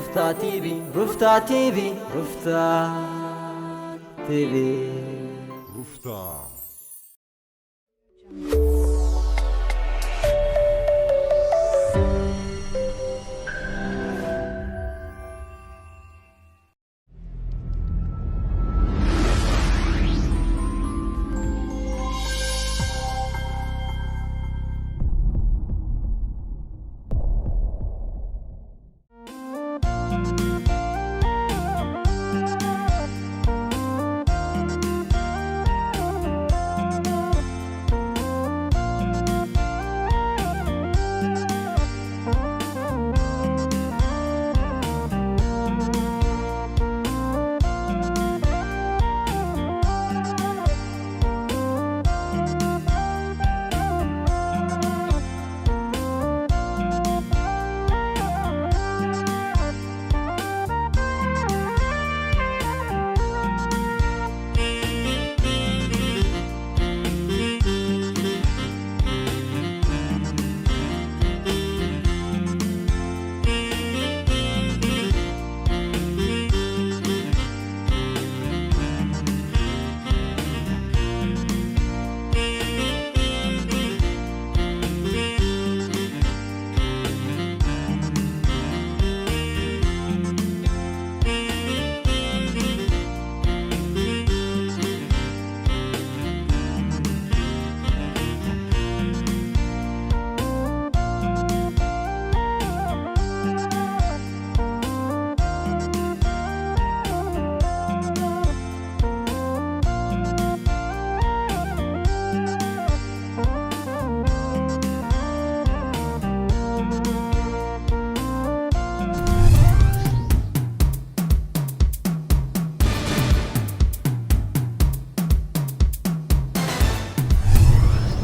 ሩፍታ ቲቪ፣ ሩፍታ ቲቪ፣ ሩፍታ ቲቪ። ሩፍታ።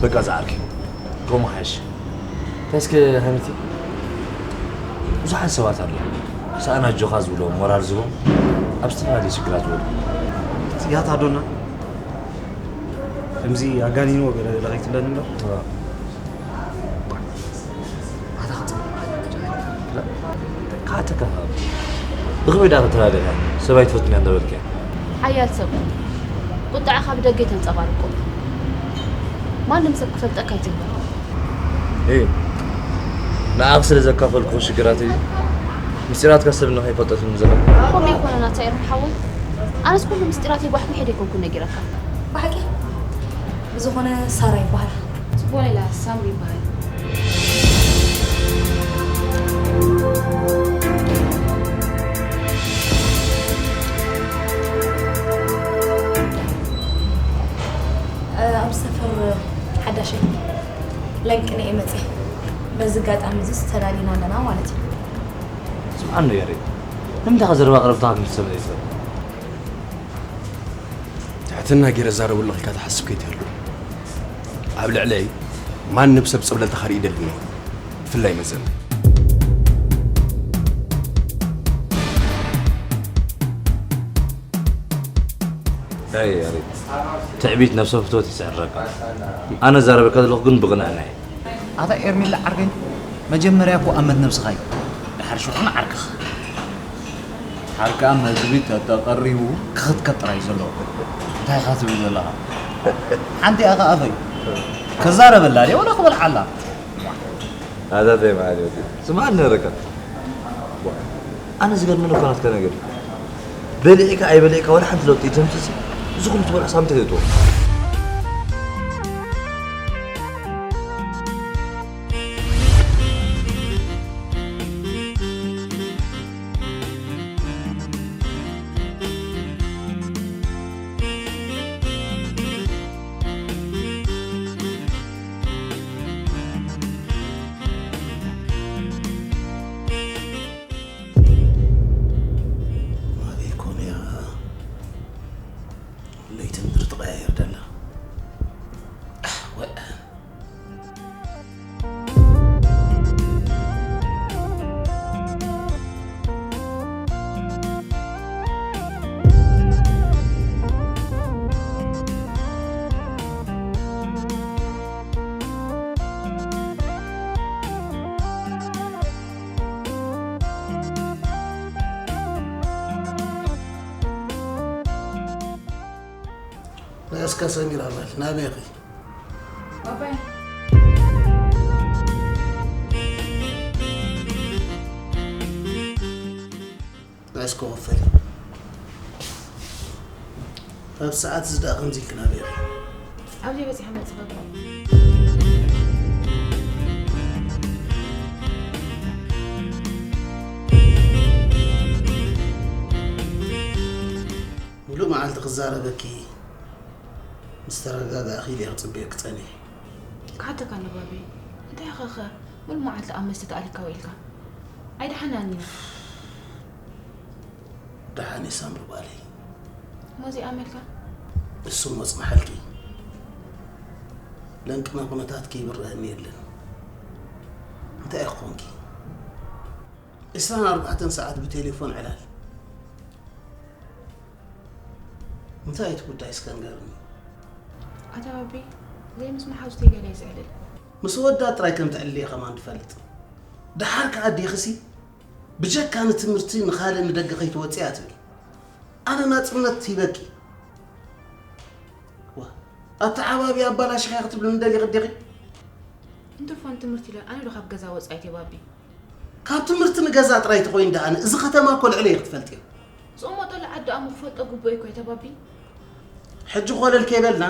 በቃ ዝዓርከይ፣ ከምኡ ሓይሽ። እንታይ እስከ ሃኒቲ? ብዙሓት ሰባት ኣለዉ፣ ሰኣን ኣጆኻ ዝብሎም፣ ሞራል ዝህቦም፣ ኣብ ዝተፈላለየ ሽግራት ዝወድቁ። ያታ ዶና፣ ከምዚ ኣጋኒንዎ ገለ ገለ ከይትብለኒ እምበር። ኣታ ክትጽብቕ። ካተካ ብኽመይ ደኣ ክትረዳድእያ? ሰብ ኣይትፈቱን እያ እንዳበልክያ። ሓያል ሰብ፣ ቁጥዓኻ ብደገ ኣይተንጸባርቆ። ማንም ሰብ ክፈልጠካ ኣይትግበር። እይ፣ ንዓኽ ስለ ዘካፈልኩ ሽግራት እዩ። ምስጢራትካ ሰብ ንኸይፈልጠትኒ ዝኽእል። ከምኡ ኣይኮነን ኣታ ኤርሚ ሓወይ። ኣነስ ኩሉ ምስጢራተይ ጓሕጒሐ ዶ ኣይኮንኩን ነጊረካ? ብሓቂ? ብዝኾነ ሳራ ይበሃል። ጽቡቕ ኢላ፣ ሳምሪ ይበሃል። እ፣ ኣብ ሰፈር ሓዳሽ እየ። ለንቅነ እየ መጽየ። በዚ ኣጋጣሚ እዚስ ተላሊና ኣለና ማለት እዩ። ስምዓኒ ያሬድ፣ ንምንታይ ከ ዘረባ ቀረብታ ካብ ሰብ ዘይትብል? ትሕትና ገይረ እዛረበሉ ኢልካ ትሓስብ ከይትህሉ። ኣብ ልዕለይ ማንም ሰብ ጽብለልታ ከርኢ ይደልን እየ። ብፍላይ መዘና። ኣይ ያሬድ፣ ትዕቢት ነብሰ ፍትወት ይስዕረካ። ኣነ ዛረበካ ዘለኹ ግን ብቕንዕና እየ። ኣታ ኤርሚለ ዓርከይ፣ መጀመርያ እኮ ኣመት ነብስኻ እዩ፣ ድሓር ሽዑ ንዓርክኻ። ዓርኪ ኣብ መግቢ ተተቐሪቡ ክኽትከት ጥራይ እዩ ዘለዎ። እንታይ ኢኻ ትብል ዘለኻ? ሓንቲ ኢኻ ኣፈይ። ከዛረበላ ድየ ወላ ክበልዓላ? ኣታ እንታይ በሃሊ ወዲ። ስምዓኒ ረካ። ኣነ ዝገርመኒ እኮ ናትካ ነገር እዩ። በሊዕካ ኣይበሊዕካ ዋላ ሓንቲ ለውጢ ተምጽእ። እዚ ኩሉ ትበልዖ ሳምንት የእትዎ። ኣበይ ኮን እያ ለይቲ ምድሪ ትቐያየር ደላ? እስከ ሰሚራ በል ናበይ ኢኺ? ባባይ እስከ ክፈል ኣብ ሰዓት ዝዳ ከምዚ ኢልክና በይ ኣብዚ በፂሐ መፅእ ባባይ ሙሉእ መዓልቲ ክዛረበኪ ምስ ተረጋጋእኺ ኢለ ክፅበየኪ ፀኒሐ። ክሓተካ ንባቢ እንታይ ኸኸ ሙሉ መዓልቲ ኣብ መስተ ተኣሊካ ውዒልካ ኣይደሓናን እዩ ደሓን እየ ሳምሪ ጓለይ። እሞ እዚኣ መልካ እሱ እሞ ፅናሓልኪ። ለንቅና ኩነታትኪ ይብረሀኒ የለን። እንታይ ኢኺ ኮንኪ? ዕስራን ኣርባዕተን ሰዓት ብቴሌፎን ዕላል። እንታይ እቲ ጉዳይ እስከ ንገርኒ። ኣታ ባቢ ዘይምስማዕ ሓውስተይ ገለ እዩ ዝዕልል። ምስ ወዳት ጥራይ ከም ትዕልልየ ከማን ትፈልጥ። ደሓር ከኣ ኣዴኺሲ ብጀካ ንትምህርቲ ንኻልእ ንደገ ከይትወፅእያ ትብል። ኣነ ናፅነት ሂበኪ። ዋ፣ ኣተዓባቢ ኣባላሽኻያ ክትብልኒ ደሊኺ ኣዴኺ? እንትርፎን ትምህርቲ ኢለ ኣነ ዶ ካብ ገዛ ወፃኢት እየ ባቢ። ካብ ትምህርቲ ንገዛ ጥራይ ተኾይኑ ደኣ እዚ ከተማ እኮ ልዕለይ ክትፈልጥዮ። ዝቕመጠሉ ዓዲ ኣሞ ክፈልጦ ግቡእ እኮ እየ ተባቢ። ሕጂ ኮለል ከይበልና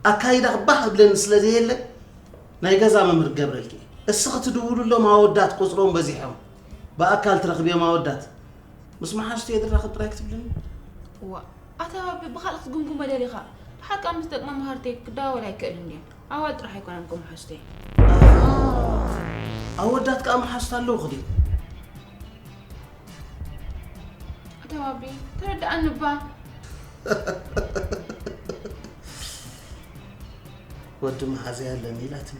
ኣካይዳ ክባህ እብለኒ ስለ ዘየለ ናይ ገዛ መምህር ክገብረልኪ እየ። እስኺ ትድውልሎም ኣወዳት ቁፅሮም በዚሖም ብኣካል ትረኽብዮም ኣወዳት ምስ መሓዝቱ እየ ዝራኸብ ጥራይ ክትብልኒ? እዋ ኣታ ባቢ ብኻልእ ክትግምግሞ ደሊኻ? ብሓቂ ምስ ደቂ መማህርተይ ክደዋወል ኣይክእልን ድየ? ኣዋል ጥራሕ ኣይኮነን እኮ መሓዙተይ። ኣወዳት ከኣ መሓዙት ኣለውኺ ድዩ? ኣታ ባቢ ተረድኣኒ እባ። ወዲ መሓዘይ ኣለኒ ኢላትኒ።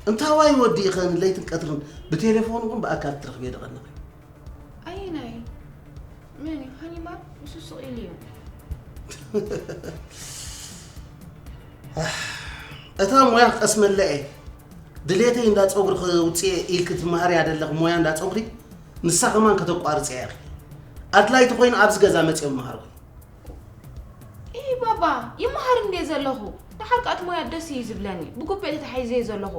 እንታዋይ ወዲ ኢኸን ለይትን ቀትርን ብቴሌፎን እውን ብኣካል ትረኽብዮ ደቐንኺ? ኣየናይ መን እዩ ሃኒባል ንሱ ስቕ ኢሉ እዩ እታ ሞያ ክቐስመላ እየ ድሌተይ እንዳ ፀጉሪ ክውፅእ ኢልኪ ትመሃርያ ዘለኺ ሞያ እንዳ ፀጉሪ ንሳ ከማን ከተቋርፅያ ኢኺ ኣድላይ ተኾይኑ ኣብዚ ገዛ መፂኦም መሃርኩ ኢ ባባ ይመሃር እንዴ ዘለኹ ደሓር ከኣ እቲ ሞያ ደስ እዩ ዝብለኒ ብጉቤ ተታሒዘ እየ ዘለኹ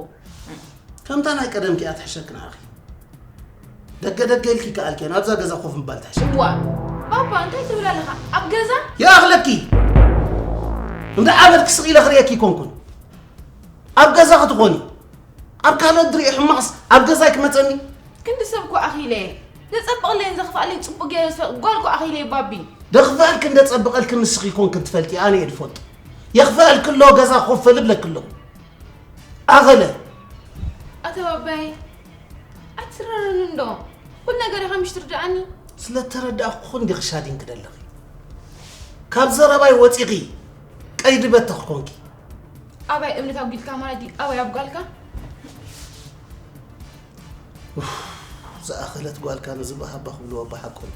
ከምታ ናይ ቀደምኪ እያ ትሕሸኪ ንዓኺ። ደገ ደገ ኢልኪ ከኣልኪ ናብዛ ገዛ ኮፍ ምባል ትሕሸኪ። እዋ ባባ እንታይ ትብል ኣለኻ? ኣብ ገዛ ይኣኽለኪ። እንዳ ዓበድኪ ስቕ ኢለ ክርእየኪ ኣይኮንኩን። ኣብ ገዛ ክትኾኒ ኣብ ካልኦት ድሪኦ ሕማቕስ ኣብ ገዛይ ክመፀኒ። ክንዲ ሰብ እኮ ኣኺለ እየ። ዘፀብቕለይን ዘኽፍኣለይን ፅቡቕ ገይረ ዝፈልጥ ጓል እኮ ኣኺለ እየ ባቢ። ደኽፍኣልክን ደፀብቐልክን ንስኺ ይኮንክን ትፈልጢ ኣነ እየ ድፈልጦ። የኽፍኣልኪ ኣሎ ገዛ ኮፍ በሊ እብለኪ ኣለኹ። ኣኸለ ኣቶ ባባይ ኣይትስረረኒ እንዶ ኩሉ ነገር ኢኻ ምሽ ትርድኣኒ ስለ ተረዳእኩ እንዲኺ ሻዲንኪ ደለኺ ካብ ዘረባይ ወፂኺ ቀይዲ በተኽ ኮንኪ ኣባይ እምነት ኣጉዲልካ ማለት ድዩ ኣባይ ኣብ ጓልካ ኡፍ፣ ዝኣኸለት ጓልካ ንዝባሃባ ክብልዎ ብሓቆም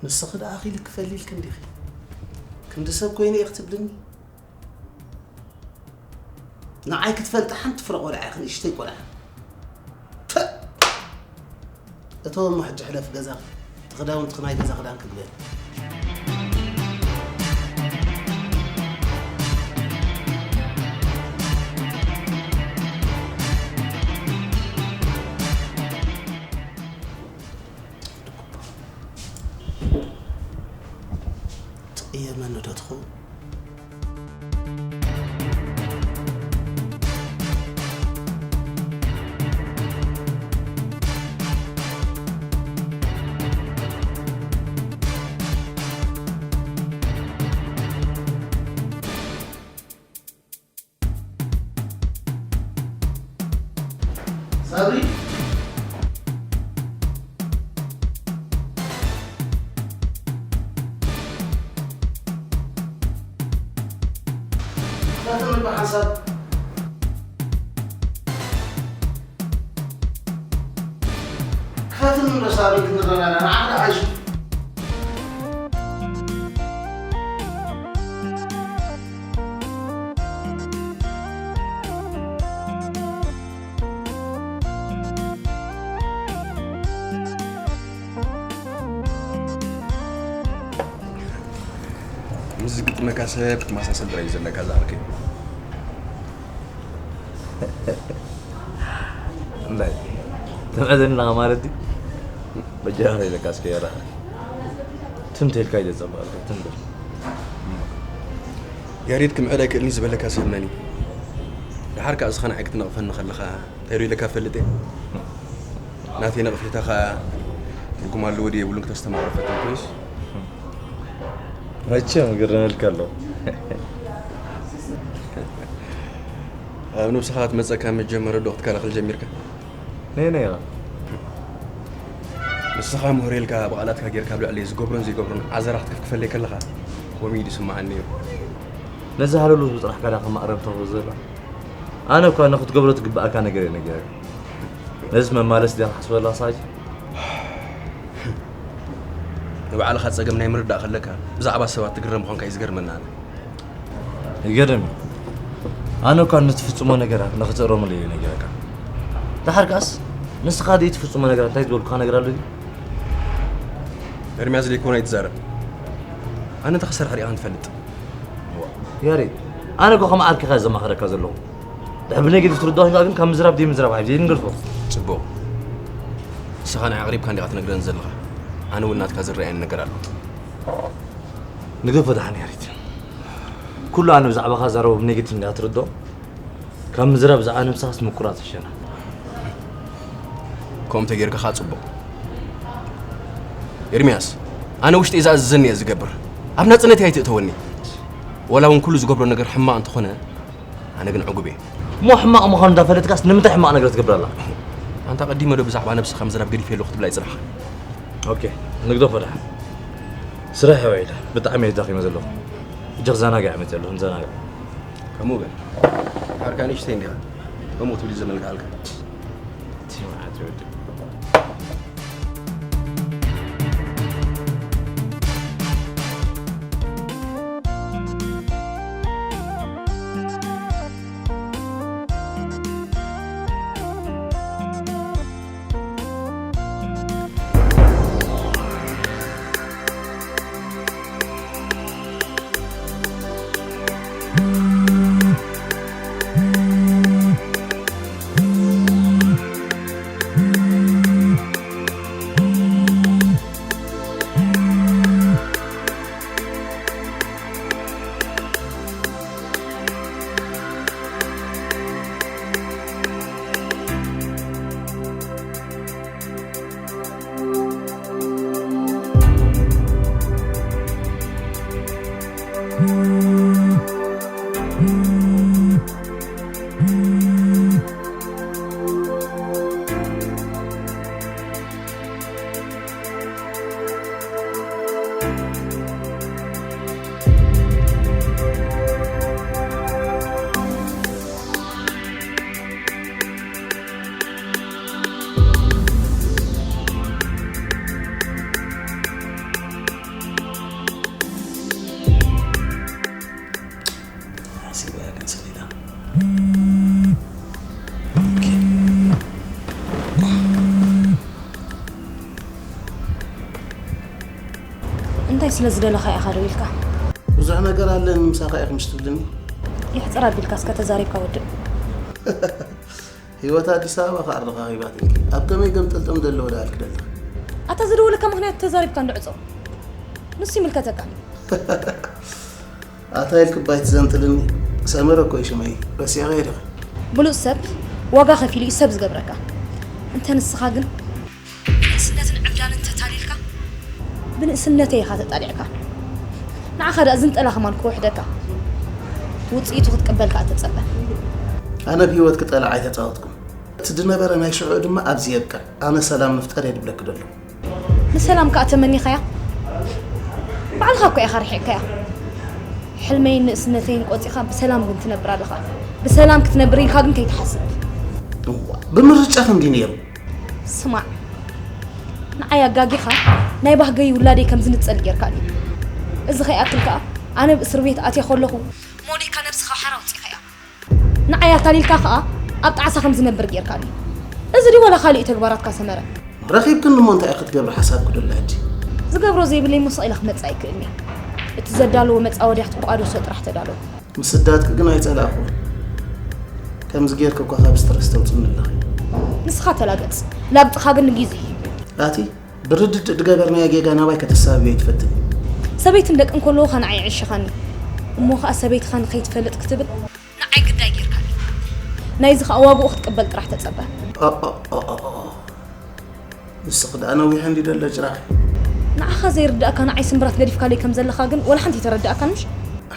ንስኺ ደኣ ኣኺልኪ ፈሊልኪ እንዲኺ ክንዲ ሰብ ኮይነ ኢኺ ትብልኒ ንዓይ ክትፈልጢ ሓንቲ ፍረ ቆልዓ ኢኺ ንእሽተይ ቆልዓ ተ እተወ እሞ ሕጂ ሕለፍ ገዛ እቲ ክዳውንትኺ ናይ ገዛ ክዳን ክግበር ትቕየመኒ ዶ ትኸውን? ሳብሪ ክፈትኒ ብሓንሳብ ክፈትኒ እንዶ ሳብሪ ክንረዳዳ ንዓኻ ደኣ ኣይሱ ምስዚ ግጥመካ ሰብ ክመሳሰል ጥራይ እዩ ዘለካ ዝኣልከ። እንታይ? ተምዕዘኒ ኣለኻ ማለት ድዩ? በጃኻ ኢለካ እስከ የራ። ትም ተልካ ኢለ ጸባእልካ፣ ትም በል። ያሬድ ክምዕድ ኣይክእልን ዝበለካ ሰብ መን እዩ? ደሓር ከኣ እስኻ ንዓይ ክትነቕፈኒ ከለኻ እንታይ ዶ ኢለካ እፈልጥ እየ? ናተይ ነቕፌታ ከኣ ትርጉም ኣለዎ ድዩ የብሉን ክተስተማቕሮ ፈተንኩ እዩስ? መቸም ግርመልካ ኣሎ። ኣብ ነብስኻ ክትመጸካ መጀመሪ ዶ ክትከላኸል ጀሚርካ? ነይ ነይ ኢኻ። ንስኻ ምሁር ኢልካ ብቓላትካ ጌርካ ኣብ ልዕለይ ዝገብሮን ዘይገብሮን ዓዘራ ክትክፍክፈለይ ከለኻ ከምኡ እዩ ዝስምዓኒ ነይሩ። ነዚ ሃለሉ ህዝቢ ጥራሕ ካዳ ከም ማእረምታ ዘላ። ኣነ እኳ ንኽትገብሮ ትግብኣካ ነገር እየ ነጊረካ። ነዚ መማለስ ድያ ክሓስበላ ሳጅ? ንባዕልኻ ጸገም ናይ ምርዳእ ከለካ ብዛዕባ ሰባት ትግረም ምዃንካ እዩ ዝገርመና ኣነ። ይገርም እዩ። ኣነ እኳ ንትፍጽሞ ነገራት ንኽትእረመሉ እየ ነጊረካ። ደሓር ከኣስ ንስኻ ደይ ትፍጽሞ ነገራት እንታይ ዝበልኩኻ ነገር ኣሎ ድዩ? ኤርምያስ ዘይኮነ ኣይትዛረብ። ኣነ እንታይ ክሰርሕ ሪኢኻ ንትፈልጥ? ያሬድ፣ ኣነ እኮ ከም ዓርኪኻ ዘማኽረካ ዘለኹ። ድሕር ብኔጌቲቭ ትርድኦ ኮይንካ ግን ካብ ምዝራብ ደይ ምዝራብ ሓይፍ ዘይንገድፎ። ጽቡቕ። ንስኻ ንዓይ ኣቕሪብካ እንዲኻ ትነግረኒ ዘለኻ። ኣነ እውን ናትካ ዝረኣየኒ ነገር ኣሎ። ንገፎ ደሓን ያሬድ። ኩሉ ኣነ ብዛዕባኻ ዛረቦ ብኔጌቲቭ እንዲኻ ትርድኦ። ካብ ምዝራብ ዝኣነ ምሳኻስ ምቁራጽ ይሸና። ከምኡ ተጌርካ ኸኣ ጽቡቕ። ኤርምያስ፣ ኣነ ውሽጢ ዝኣዘዘኒ እየ ዝገብር። ኣብ ናጽነተይ ኣይትእተወኒ። ወላ እውን ኩሉ ዝገብሮ ነገር ሕማቕ እንተኾነ፣ ኣነ ግን ዕጉብ እየ። እሞ ሕማቕ ምዃኑ እንዳፈለጥካስ ንምንታይ ሕማቕ ነገር ትገብር ኣላ? ኣንታ ቀዲመ ዶ ብዛዕባ ነብስኻ ምዝራብ ገዲፈ ኣለኹ ክትብል ኣይጽናሕኻን። ኦኬ፣ ንግደፎ ደሓን። ስራሕ እየ ውዒለ። ብጣዕሚ እየ ተዳኺመ ዘለኹ። ሕጂ ክዘናጋዕ እየ መጺአ ኣለኹ፣ ንዘናጋዕ። ከምኡ በል። ዓርካ ንእሽተይ እንዲኻ። ከምኡ ክትብል እዩ ዘመልክዓልካ። እቲ መዓት ይወድእ። ሓሲበያ ግን ሰሊጣ። ኦኬ። እንታይ ስለ ዝደለኻ ኢኻ ደው ኢልካ? ብዙሕ ነገር ኣለኒ ምሳኻ ኢኺ ምሽ ትብልኒ? ይሕጽር ኣቢልካ እስከ ተዛሪብካ ወድእ። ህይወት ኣዲስ ኣበባ ከኣ ረኻኺባትኪ። ኣብ ከመይ ገምጠልጠም ዘለዎ ደኣ ኣልኪ ደለኺ? ኣታ ዝደወለካ ምኽንያት ተዛሪብካ እንድዕጾ። ንሱ ይምልከተካ። ኣታ ኢልኪ ባይ ትዘንጥልኒ። ሰመረ እኮ እዩ ሽመይ። ረሲዕኻዮ ዲኺ? ብሉጽ ሰብ ዋጋ ከፊሉ እዩ ሰብ ዝገብረካ። እንተ ንስኻ ግን ብንእስነትን ዕብዳንን ተታሊልካ፣ ብንእስነተይ ኢኻ ተጣሊዕካ። ንዓኻ ደኣ ዝንጠላ ከማን ክውሕደካ፣ ውጽኢቱ ክትቅበል ከኣ ተጸበ። ኣነ ብህይወት ክጠልዕ ኣይተጻወትኩን። እቲ ዝነበረ ናይ ሽዑ ድማ ኣብዚ የብቅዕ። ኣነ ሰላም ንፍጠር እየ ድብለኪ ደሎ። ንሰላም ከኣ ተመኒኻያ? ባዕልኻ እኮ ኢኻ ርሒቕካያ። ሕልመይን ንእስነተይን ቆጺኻ ብሰላም ግን ትነብር ኣለኻ። ብሰላም ክትነብር ኢልካ ግን ከይትሓስብ። እዋ፣ ብምርጫ ክንዲ ነይሩ። ስማዕ፣ ንዓይ ኣጋጊኻ ናይ ባህገይ ውላደይ ከም ዝንጸል ጌርካኒ። እዚ ከይኣክል ከኣ ኣነ ብእስር ቤት ኣትየ ከለኹ ሞሊእካ ነብስኻ ሓራ ኣውጺኻያ። ንዓይ ኣታሊልካ ከኣ ኣብ ጣዕሳ ከም ዝነብር ጌርካኒ። እዚ ድዩ ዋላ ካልእ እዩ ተግባራትካ ሰመረ? ረኺብክኒ እሞ እንታይ ክትገብሪ ሓሳብኪ ደሎ ሕጂ? ዝገብሮ ዘይብለይ እሞ ስቕ ኢለ ክመጽእ ኣይክእልን እየ። እቲ ዘዳለዎ መጻወድያ ክትቋደሶ ጥራሕ ተዳለዉ። ምስዳትኪ ግን ኣይጸላእኹ። ከምዚ ጌርኪ እኳ ካብ ስትረስ ተውጽኒ ኣለኺ። ንስኻ ተላገጽ፣ ላግጽኻ ግን ንጊዜ እዩ። ኣቲ ብርድድ ድገበርናዮ ጌጋ ናባይ ከተሳብዮ ይትፈትን። ሰበይትን ደቅን ከለዉ ኸ ንዓይ ይዕሽኻኒ እሞ ኸኣ ሰበይትኻ ንኸይትፈልጥ ክትብል ንዓይ ግዳይ ጌርካኒ። ናይዚ ኸኣ ዋግኡ ክትቅበል ጥራሕ ተጸበ። ንስኺ ደኣ ነዊሑ እንዲ ደሎ ጭራኺ። ንዓኻ ዘይርዳእካ ንዓይ ስምብራት ገዲፍካለይ ከም ዘለኻ ግን ወላ ሓንቲ ይተረዳእካን ምሽ?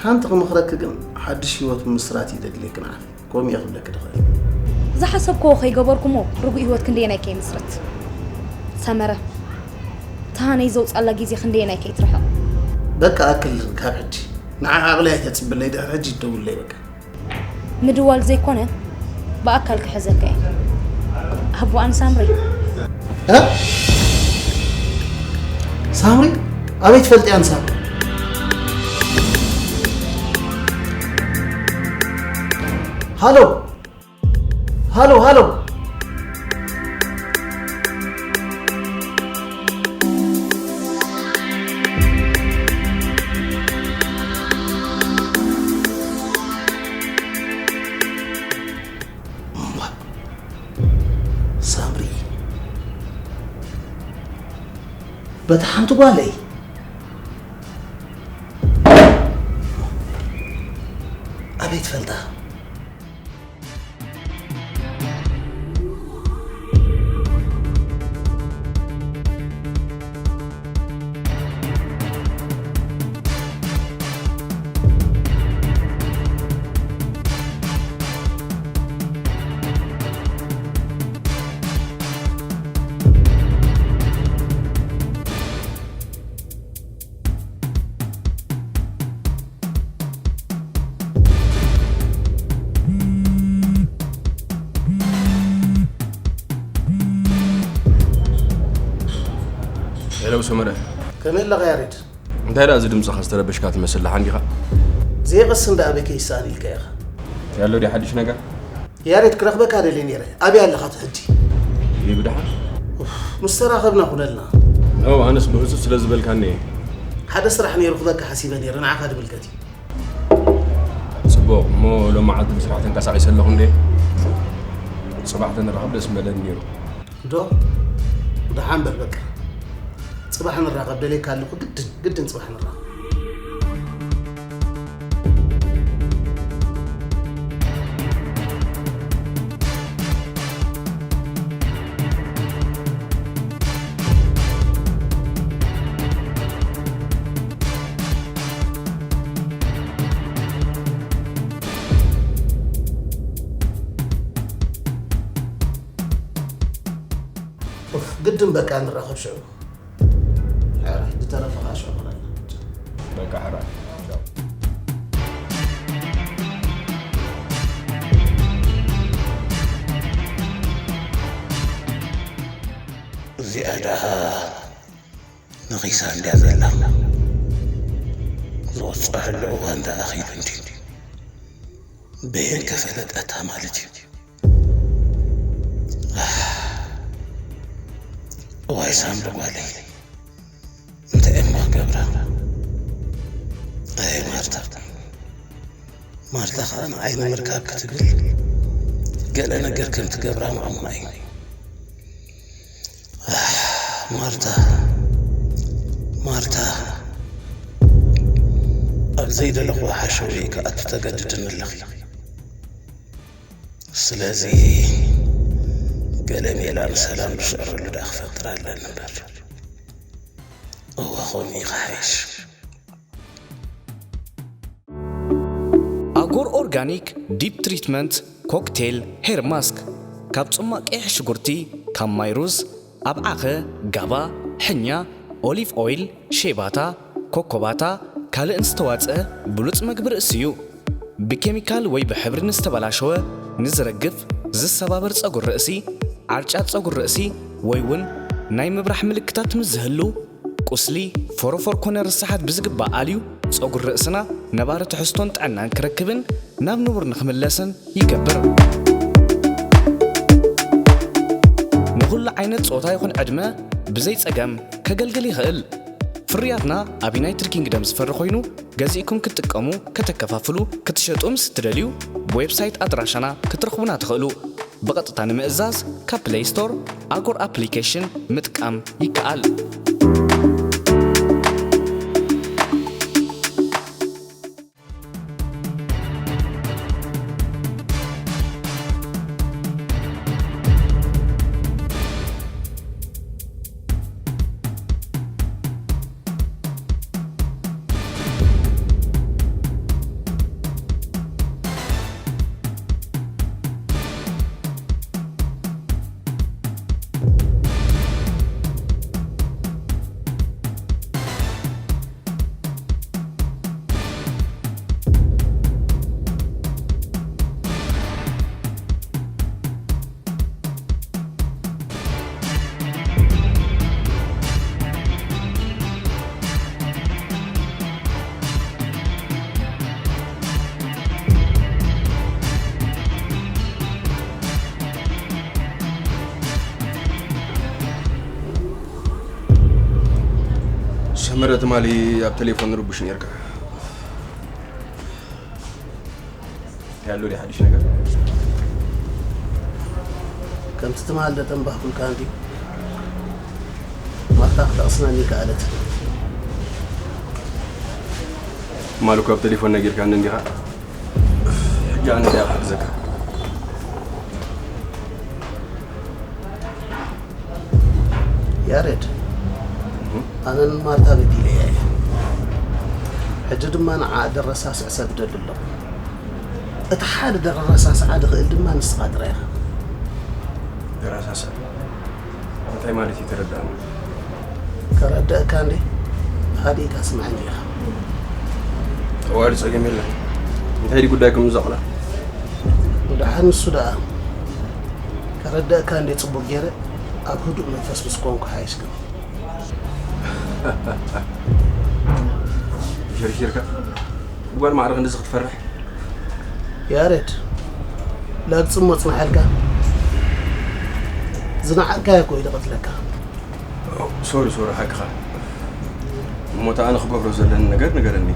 ሓንቲ ክምኽረኪ ግን ሓድሽ ህይወት ምምስራት እዩ ደድልየኪ ንዓኺ። ከምኡ እየ ክብለኪ ድኽእል። ዝሓሰብክዎ ከይገበርኩሞ ርጉእ ህይወት ክንደየናይ ከይምስርት። ሰመረ፣ ተሃነይ ዘውጻላ ግዜ ክንደየናይ ከይትርሕቕ። በቃ ኣክል ካብ ሕጂ። ንዓ ዓቕሊ ኣይተጽብለይ ድሕሪ ሕጂ ይደውለይ በቃ። ምድዋል ዘይኮነ ብኣካል ክሕዘካ እየ። ኣቦኣን ሳምሪ። እ? ሳምሪ ኣበይ ትፈልጥያ ንሳ? ሃሎ ሃሎ ሃሎ። ሳምሪ በታ ሓንቲ ጓለይ ኣበይ ትፈልጣ? ሄሎ ሰመረ። ከመይ ኣለኻ ያሬድ? እንታይ ደኣ እዚ ድምፅኻ ዝተረበሽካ ትመስል ደሓን ዲኻ? ዘየቐስን ደኣ ኣበይ ከይሰኣን ኢልካ ኢኻ። ያሎ ድዩ ሓድሽ ነገር? ያሬድ ክረኽበካ ደልየ ነይረ። ኣበይ ኣለኻ እቲ ሕጂ? ይብድሓ። ምስ ተራኸብና ኩነልና። ኖ ኣነስ ብህፁፅ ስለ ዝበልካኒ እየ። ሓደ ስራሕ ነይሩ ክበካ ሓሲበ ነይረ ንዓኻ ድምልከት እዩ። ፅቡቕ እሞ ሎም መዓልቲ ብስራሕ ተንቀሳቒሰ ኣለኹ እንዴ? ፅባሕ ተንራኸብ ደስ ምበለኒ ነይሩ። ዶ? ደሓን በል በቃ። ፅባሕ ንራኸብ ደልየካ ኣለኹ ግድን ግድን ፅባሕ ንራኸብ። ኡፍ ግድን በቃ ንራኸብ ሽዑ። ሕራይ ዝተረፈ ከዓ ሽዑ ክነና። በቃ ሕራይ። እዚኣ ደኣ ነኺሳ እንድያ ዘላ። ዝቕፀዐሉ እዋን ደኣ ኣኺሉ እንድዩ። በየን ከፈለጠታ ማለት እዩ። እዋይ ሳምሪ ጓለይ እንታይ እሞ ክገብራ። ኣይ ማርታ ማርታ ኸዓ ንዓይ ንምርካብ ክትብል ገለ ነገር ከም ትገብራ ማእሙና እዩ። ማርታ ማርታ ኣብ ዘይደለኹ ሓሸውየ ክኣቱ ተገድድኒ ኣለኺ። ስለዚ ገለ ሜላ ንሰላም ዝስዕረሉ ደኣ ክፈጥር ኣለኒ እምበር። እወ ከምኡ እዩ ክሓይሽ። ኣጎር ኦርጋኒክ ዲፕ ትሪትመንት ኮክቴል ሄር ማስክ ካብ ጽማቕ ቀይሕ ሽጉርቲ ካብ ማይ ሩዝ ኣብዓኸ፣ ጋባ፣ ሕኛ፣ ኦሊቭ ኦይል፣ ሼባታ፣ ኮኮባታ፣ ካልእን ዝተዋጽአ ብሉጽ መግቢ ርእሲ እዩ። ብኬሚካል ወይ ብሕብሪ ንዝተበላሸወ፣ ንዝረግፍ፣ ዝሰባበር ጸጉሪ ርእሲ፣ ዓርጫ ጸጉሪ ርእሲ ወይ እውን ናይ ምብራሕ ምልክታት ምስ ዝህሉ፣ ቁስሊ፣ ፎሮፎር ኮነ ርስሓት ብዝግባእ ኣልዩ ጸጉሪ ርእስና ነባሪ ትሕዝቶን ጥዕናን ክረክብን ናብ ንቡር ንኽምለስን ይገብር። ንኹሉ ዓይነት ጾታ ይኹን ዕድመ ብዘይ ጸገም ከገልግል ይኽእል። ፍርያትና ኣብ ዩናይትድ ኪንግደም ዝፈሪ ኮይኑ፣ ገዚእኩም ክትጥቀሙ፣ ከተከፋፍሉ፣ ክትሸጡ ምስ እትደልዩ፣ ብዌብሳይት ኣድራሻና ክትረኽቡና ትኽእሉ። ብቐጥታ ንምእዛዝ ካብ ፕለይ ስቶር ኣጎር ኣፕሊኬሽን ምጥቃም ይከኣል። ሰመረ ትማሊ ኣብ ቴሌፎን ርቡሽ ነርካ። ያሉ ዲ ሓድሽ ነገር? ከምቲ ትማል ደተንባህኩልካ እንዲ ማርታ ክጠቕስናኒ ከኣለት። ትማል እኮ ኣብ ቴሌፎን ነጊርካኒ እንዲኻ። ሕጂ ኣነ እንታይ ክሕግዘካ? ያሬድ፣ ኣነ ንማርታ በዲለያ እየ። ሕጂ ድማ ንዓ ደረሳስዕ ሰብ ደሊ ኣለኹ። እቲ ሓደ ደረሳስዓ ድኽእል ድማ ንስኻ ጥራይ ኢኻ። ደረሳስዕ እንታይ ማለት እዩ? ተረዳእኒ። ከረድአካ እንዴ? ሃዲእካ ስምዐኒ ኢኻ። ጠዋሊ ጸገም የለን። እንታይ ድዩ ጉዳይኩም ንዛ ቆልዓ? ደሓን ንሱ ደኣ። ከረድአካ እንዴ ጽቡቕ ገይረ ኣብ ህዱእ መንፈስ ምስ ኮንኩ ሓይሽ ግን። ሸርሺርካ? ብጓል ማዕረ ክንድዚ ክትፈርሕ? ያሬድ፣ ላግጺ እሞ ጽንሓልካ። ዝነዓቕካዮ እኮ እዩ ዝቐትለካ። ሶሪ፣ ሶሪ፣ ሓቅኻ። እሞ፣ እታ ኣነ ክገብሮ ዘለኒ ነገር ንገረኒ።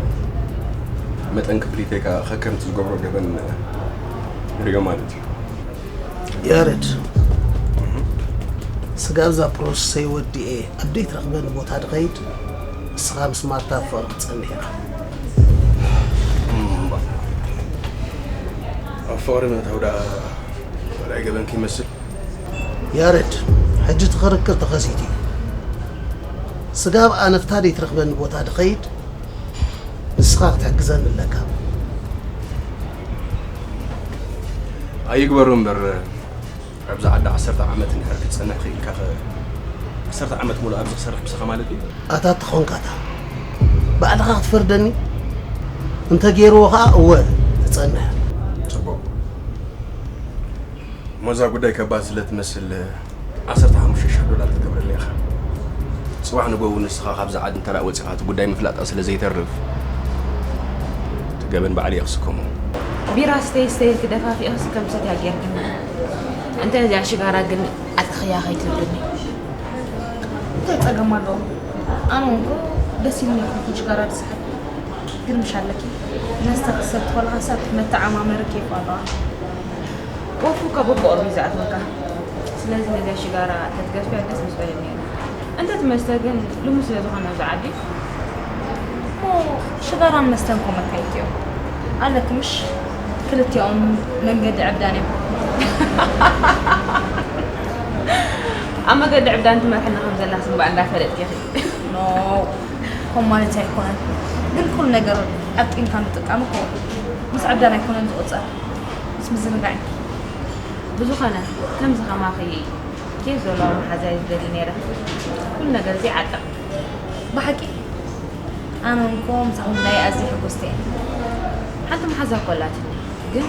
መጠን ክፍሊተይ ከኣ ከከምቲ ዝገብሮ ገበን ንርእዮ ማለት እዩ። ያሬድ፣ ስጋብ እዛ ፕሮሰሰይ ወዲኤ ኣብ ደይትረኽበኒ ቦታ ድኸይድ፣ ንስኻ ምስ ማርታ ኣብ ፍቕሪ ክትጸንሕ ኢኻ። እምባ። ኣብ ፍቕሪ ምእታው ደኣ ካልኣይ ገበን ከይመስል? ያሬድ፣ ሕጂ እቲ ክርክር ተኸሲቱ እዩ። ስጋብ ኣነ ኣብታ ደይትረኽበኒ ቦታ ድኸይድ፣ ንስኻ ክትሕግዘኒ ኣለካ። ኣይግበሮ እምበር፣ ኣብዚ ዓዲ ዓሰርተ ዓመት እንድሕር ክትጸንሕ ክኢልካ ኸ፣ ዓሰርተ ዓመት ሙሉእ ኣብዚ ክሰርሕ ምሳኻ ማለት እዩ? ኣታ ተኾንካታ፣ ባዕልኻ ክትፈርደኒ? እንተ ገይርዎ ኸኣ እወ ትጸንሕ። ጽቡቕ። እሞ እዛ ጉዳይ ከባድ ስለ ትመስል፣ ዓሰርተ ሓሙሽተ ሽሕ ዶላር ክትገብረለይ ኢኻ። ጽባሕ ንግሆ እውን ንስኻ ካብዛ ዓዲ እንተ ደኣ ወጺኻ እቲ ጉዳይ ምፍላጣ ስለ ዘይተርፍ፣ እቲ ገበን ባዕለይ እየ ክስከሞ። ቢራ ስተይ ስተይ ኢልኪ ደፋፊእኽስ ከም ሰትያ ጌርክኒ። እንተ ነዚኣ ሽጋራ ግን ኣትኽያ ከይትብልኒ። እንታይ ጸገም ኣለዎ? ኣነ እውን እኮ ደስ ኢሉኒ ይኹን ሽጋራ ዝስሕብ። ግን ምሽ ኣለኪ፣ መስተ ክትሰቲ ከለኻስ ኣብቲ መተዓማመሪ ኬፍ ኣለዋ። ወፉ እኮ በብቕርቡ እዩ ዝኣትወካ። ስለዚ ነዚኣ ሽጋራ ተትገድፍያ ደስ ምስ በለኒ ነይሩ። እንተ እቲ መስተ ግን ልሙድ ስለ ዝኾነ ኣብዚ ዓዲ። እሞ ሽጋራን መስተን እኮ መካይድቲ እዮም። ኣለኪ ምሽ? ክልቲኦም መንገዲ ዕብዳን እዮም። ኣብ መገዲ ዕብዳን ትመርሐና ከም ዘላስ እምበኣር እንዳፈለጥኪ ኢኺ። ኖ፣ ከምኡ ማለት ኣይኮነን። ግን ኩሉ ነገር ኣጢንካ ምጥቃም እኮ ምስ ዕብዳን ኣይኮነን ዝቑጸር፣ ምስ ምዝንጋዕ እዩ። ብዝኾነ፣ ከምዚ ከማኺ ኬፍ ዘለዋ መሓዛ እየ ዝደሊ ነይረ። ኩሉ ነገር እዚ ዓጠቕ። ብሓቂ? ኣነ እውን እኮ ምሳኹም ምርኣየይ ኣዝየ ሕጉስቲ እየ። ሓንቲ መሓዛ እኮ ኣላትኒ፣ ግን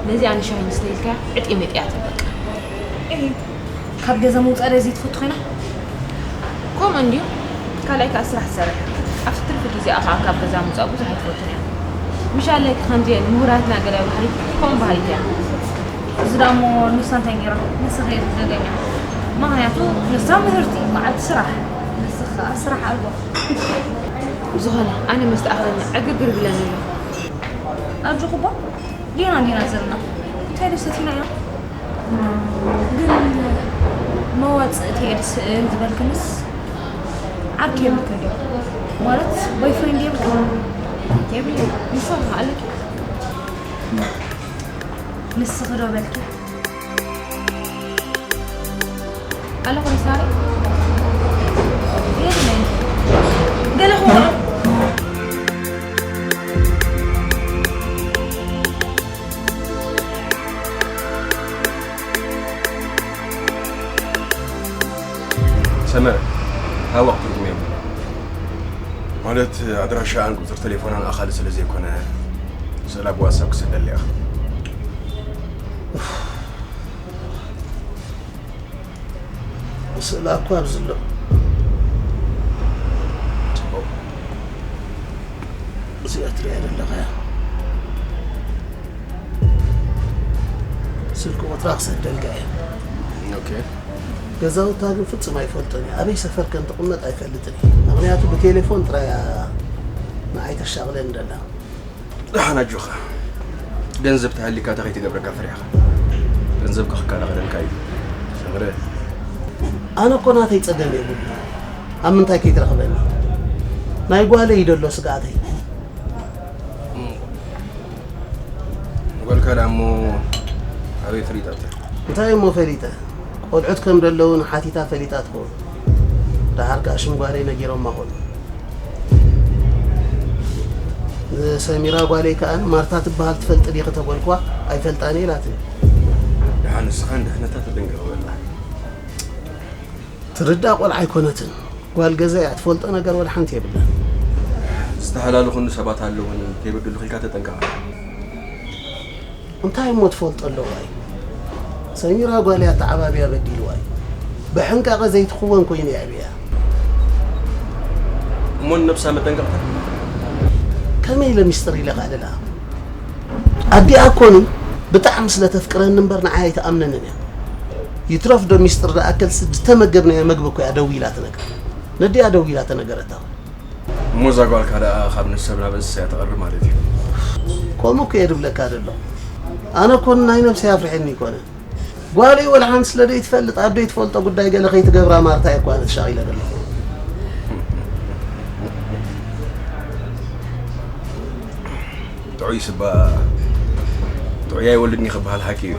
ነዚኣ ንሻሂ ንስተ ኢልካ ዕጢ ምጢ እያ ትብል። እሂ፣ ካብ ገዛ ምውጻእ ዶ ዘይትፈቱ ኮይና? ከምኡ እንድዩ፣ ካልኣይ ከኣ ስራሕ ትሰርሕ። ኣብቲ ትርፊ ግዜኣ ከኣ ካብ ገዛ ምውጻእ ብዙሕ ኣይትፈቱን እያ። ምሽ ኣለኪ ከምዚአን ምሁራትና ገለ ባህሪ ከምኡ ባህሪት እያ። እዚ ደኣ እሞ ንሳ እንታይ ገይራ? ንስኺ እየ ዝደገኛ። ምኽንያቱ ንሳ ምህርቲ፣ በዓልቲ ስራሕ፣ ንስኺ ከኣ ኣብ ስራሕ ኣልቦ። ዝኾነ ኣነ መስተኣኸለኒ ዕግርግር ይብለኒ ኣሎ። ኣጆኹ እባ ዲና ዲና ዘለና እንታይ ደሰቲና ኢና። ግን መዋፅእቲ እየ ድስእል ዝበልክንስ ዓርኪ የብልክን ድዩ? ማለት ቦይፍሬንድ የብልክን? የብለይ። ንስኻ ኣለኪ? ንስኺ ዶ በልኪ? ኣለኹ ሳሪ። የብለይ። ገለ ክውዕል። ሰመረ፣ ታወቕ ትርጉም የብሉን። ማለት ኣድራሻኣን ቁፅሪ ቴሌፎናን ኣኻሊ ስለ ዘይኮነ ስእላ ብዋትሳፕ ክሰደለይ ኢኻ። ስእላ እኮ ኣብዚ ኣሎ። ፅቡቕ። እዚኣ ትሪኣ ዘለኻ እያ። ስልኪ ቁፅራ ክሰደልካ እየ። ኦኬ። ገዛውታ ግን ፍጹም ኣይፈልጦን እየ። ኣበይ ሰፈር ከም ትቕመጥ ኣይፈልጥን እየ። ምኽንያቱ ብቴሌፎን ጥራይ እያ ንዓይ ተሻቕለኒ ዘላ። ደሓን ኣጆኻ። ገንዘብ ተሃሊካ እንታይ ከይትገብረካ ፈሪሕኻ? ገንዘብካ ክከላኸለልካ እዩ። ሰምረ። ኣነ እኮ ናተይ ጸገም የብሉ። ኣብ ምንታይ ከይትረኽበኒ? ናይ ጓለይ እዩ ደሎ ስግኣተይ። ጓልካ ደኣ እሞ ኣበይ ፈሊጣታ? እንታይ እሞ ፈሊጠ? ቆልዑት ከም ደለዉ ንሓቲታ ፈሊጣ ትኸውን። ደሓር ከኣ ሽም ጓለይ ነጊሮማ ኾኑ። ንሰሚራ ጓለይ ከኣ ማርታ ትበሃል ትፈልጢ ዲኺ ተበልኩዋ ኣይፈልጣን እየ ኢላትኒ። ደሓን ንስኻ ንድሕነታ ተጠንቀቕ በላ። ትርዳእ ቆልዓ ኣይኮነትን። ጓል ገዛ እያ ትፈልጦ ነገር ወላ ሓንቲ የብላን። ዝተሃላለኹኒ ሰባት ኣለዉኒ ከይበድሉኺ ኢልካ ተጠንቀቕ። እንታይ እሞ ትፈልጦ ኣለዋ እዩ? ሰሚራ ጓል እያ ተዓባብያ በዲልዋ እዩ። ብሕንቃቐ ዘይትኽወን ኮይኑ የዕብያ። እሞ ንነብሳ መጠንቀቕታ? ከመይ ኢለ ሚስጥር ኢለ ከዕልላ? ኣዲኣ እኮኒ ብጣዕሚ ስለ ተፍቅረኒ እምበር ንዓይ ኣይትኣምነንን እያ። ይትረፍ ዶ ሚስጥር ዝኣክል ዝተመገብናዮ መግቢ እኮ እያ ደው ኢላ ትነግር። ነዲኣ ደው ኢላ ተነገረታ። እሞ እዛ ጓልካ ደኣ ካብ ንሰብ ናብ እንስሳ እያ ትቐርብ ማለት እዩ። ከምኡ እኮ እየ ድብለካ ዘሎ። ኣነ እኮ ናይ ነብሰይ ኣፍሪሐኒ ይኮነ። ጓለይ ወላ ሓንቲ ስለ ዘይትፈልጥ ኣብ ዘይትፈልጦ ጉዳይ ገለ ከይትገብራ ማርታ እየ እኮ ኣነ ተሻቒለ ዘለኹ። ጥዑይ ስባ ጥዑይ ኣይወልድን እዩ ክበሃል ሓቂ እዩ።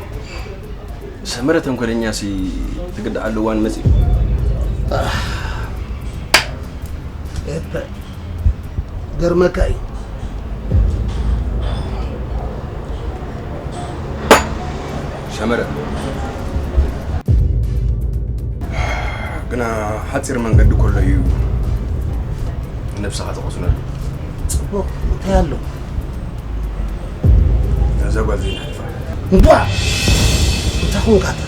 ሰመረ ተንኮለኛ ሲ ትግዳዕ ኣለዋን መፂ ኤፐ ገርመካ እዩ። ሰመረ ግና ሓፂር መንገዲ ከሎ እዩ ነብስኻ ተቐስነሉ። ፅቡቕ እንታይ ኣሎ? እዛ ጓል ዘይንሓልፋ። እንቧ እንታይ ኾንካታ?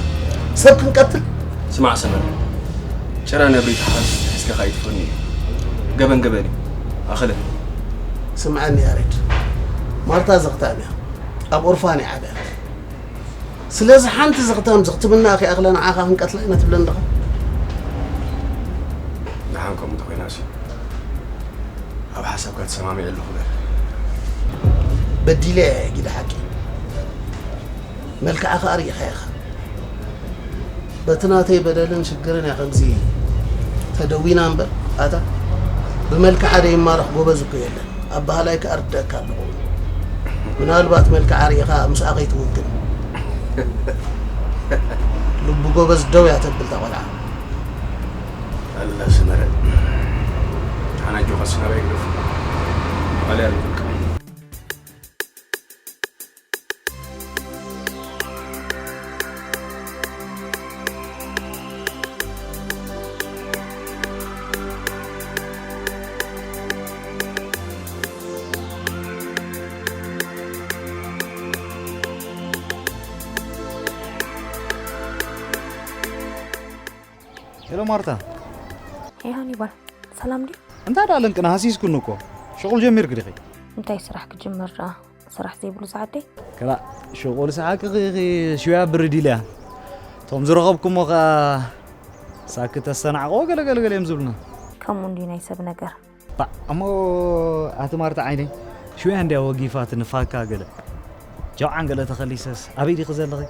ሰብ ክንቀትል? ስማዕ ሰመረ ጭራ ነብሪ ተሓዝ ሒዝካ ከይትፈኒ እዩ። ገበን ገበን እዩ። ኣኸለ ስምዓኒ ያሬድ፣ ማርታ ዘኽታም እያ። ኣብ ኦርፋን እያ ዓብያ። ስለዚ ሓንቲ ዘኽታም ዘኽትምና ከይኣኽለ ንዓኻ ክንቀትላ ኢና ትብለኒ ኣለኻ? ደሓን ከምኡ እንተኾይናሲ ኣብ ሓሳብካ ተሰማሚዐ ኣለኹ በል። በዲለ እየ ጊደ ሓቂ። መልክዓ ከኣ ርኢኻ ኢኻ። በቲ ናተይ በደልን ሽግርን እያ ከምዚ ተደዊና እምበር ኣታ ብመልክዓ ደይማረኽ ጎበዝ እኮ የለን። ኣበሃላይ ከኣ ርድአካ ኣለኹ። ምናልባት መልክዓ ርኢኻ ምስኣ ከይትውግን። ልቡ ጎበዝ ደው እያ ተብል እታ ቆልዓ። ኣላ ሰመረ ሓናጆ ኸስ ናባይ ግደፍ። ባልያ ርኢኹልካ። ሄሎ ማርታ። ሄይ ሃኒባል፣ ሰላም ድዩ? እንታይ ደኣ ለንቅና ሃሲስኩኒ እኮ። ሽቑል ጀሚርኪ ዲኺ? እንታይ ስራሕ ክጅምር ደኣ? ስራሕ ዘይብሉ ዝዓደይ? ከላ ሽቑል ሰሓቂ ኢኺ ሽውያ ብርድ ኢልያ። እቶም ዝረኸብኩሞ ከኣ ሳኪ ተሰናዕቕዎ ገለ ገለ ገለ እዮም ዝብሉና። ከምኡ እንዲ ናይ ሰብ ነገር። ባዕ እሞ ኣቲ ማርታ ዓይነይ ሽውያ እንድያ ወጊፋት ንፋካ ገለ ጃውዓን ገለ ተኸሊሰስ ኣበይ ዲኺ ዘለኺ?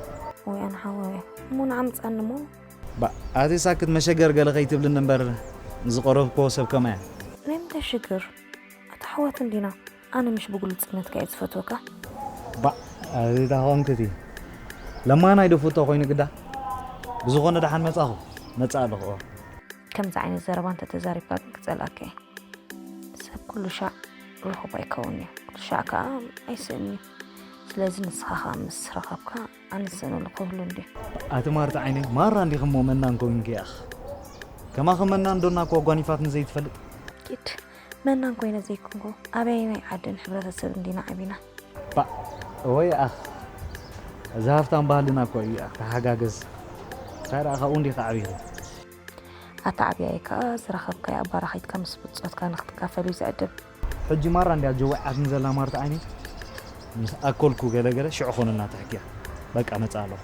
ወይ ኣነ ሓወያ እሞ ንዓምፃኒ እሞ ባዕ ኣቲ ሳክት መሸገር ገለ ከይትብልን እምበር ዝቐረብክዎ ሰብ ከማያ ናይ ምንታይ ሽግር? ኣታ ኣሕዋት እንዲና። ኣነ ምሽ ብጉልፅነትካ እየ ዝፈትወካ። ባዕ ኣቲ ታኾንክቲ ለማናይ ዶ ፍቶ ኮይኑ ግዳ ብዝኾነ ደሓን መጻኹ መጻ ኣለኹ። ከምዚ ዓይነት ዘረባ እንተተዛሪብካ ግን ክጸልኣካ እየ። ሰብ ኩሉ ሻዕ ርኹብ ኣይከውን እዩ፣ ኩሉ ሻዕ ከዓ ኣይስእን እዩ። ስለዚ ንስኻ ከዓ ምስ ረኸብካ ኣነ ዝስእነሉ ክህሉ እንድዩ። ኣቲ ማርታ ዓይነይ ማራ እንዲኺ እሞ መናን ኮይንኪ ኣኽ። ከማኺ መናን ዶና እኮ ጓኒፋትኒ ዘይትፈልጥ። ኪድ መናን ኮይነ ዘይኮንኩ ኣበየናይ ዓድን ሕብረተሰብ እንዲና ዓቢና። ባእ እወ ይኣኽ እዚ ሃፍታም ባህልና እኮ እዩ ይኣኽ ተሓጋገዝ እንታይ ደኣ ካብኡ እንዲኻ ዓቢኺ ኣታ ዓብያይ ከኣ ዝረኸብካዮ ኣባራኺትካ ምስ ብጾትካ ንኽትካፈል እዩ ዝዕድም ሕጂ ማራ እንድያ ጀዊዓትኒ ዘላ ማርታ ዓይነይ ምስ ኣከልኩ ገለ ገለ ሽዑ ኾነና ትሕክያ በቃ መጻ ኣለኹ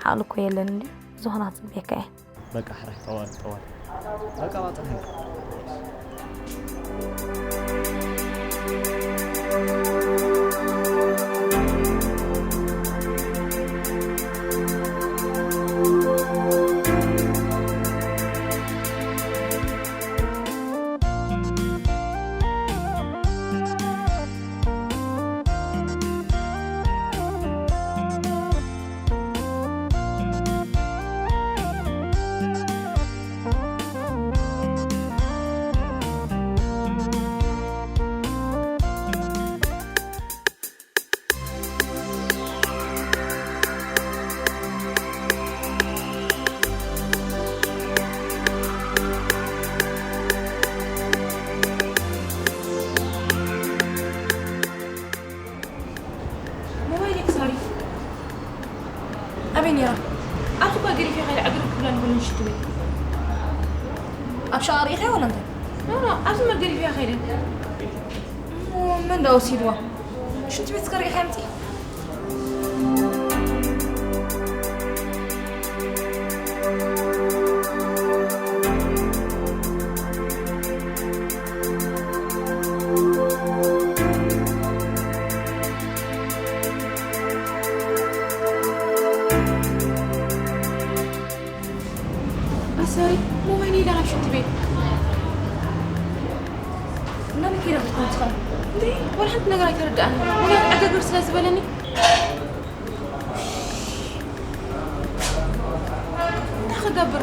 ሓቕሊ እኮ የለን እንድዩ ዝኾነ ክጽበየካ እየ በቃ ሕራይ ጠዋል ጠዋል በቃ ባጽሕ ሞባይለይ ክሳሪ ኣበይ ነይራ? ዓርኪ እኳ ገዲፈያ ከይደ ዕግርግ ክብላ ንብሉ ንሽቲ ቤት ኣብ ሸቓ ርኢኻያ ዋላ እንታይ? ኖ ኖ ኣብዚ መገዲፈያ ከይደ እሞ መን ደኣ ወሲድዋ? ሽንቲ ቤት እስከ ርኢኻያ ምጺ ኣሰሪ ሞባይል ኢላ ናብ ሽንቲ ቤት እና ንኪዳ ክትኮን ትኽእል እንዴ? ወላ ሓንቲ ነገር ኣይተረድኣኒ። ወላ ዕገግር ስለ ዝበለኒ እንታይ ክገብር?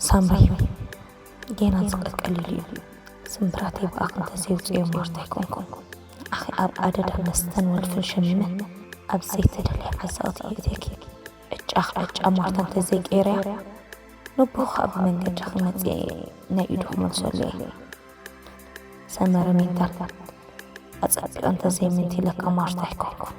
ሳምሪ ጌና ዝቕልቀል ኢሉ እዩ። ስምብራተይ ብኣኽ እንተዘይውፅዮ ማርታ ኣይኮንኩን። ንዓኺ ኣብ ኣደዳ መስተን ወልፍን ሸሚመ ኣብ ዘይተደልየ ዓዛቕቲ የእትየኪ። ዕጫኺ ዕጫ ማርታ እንተዘይቀይረያ ነቦ ከዓ ብመንገድኺ መፅየ ናይ ኢዱ ክመልሰሉ እየ። ሰመረ ሜንታል ኣፀቢቐ እንተዘይምንቲለካ ማርታ ኣይኮንኩን።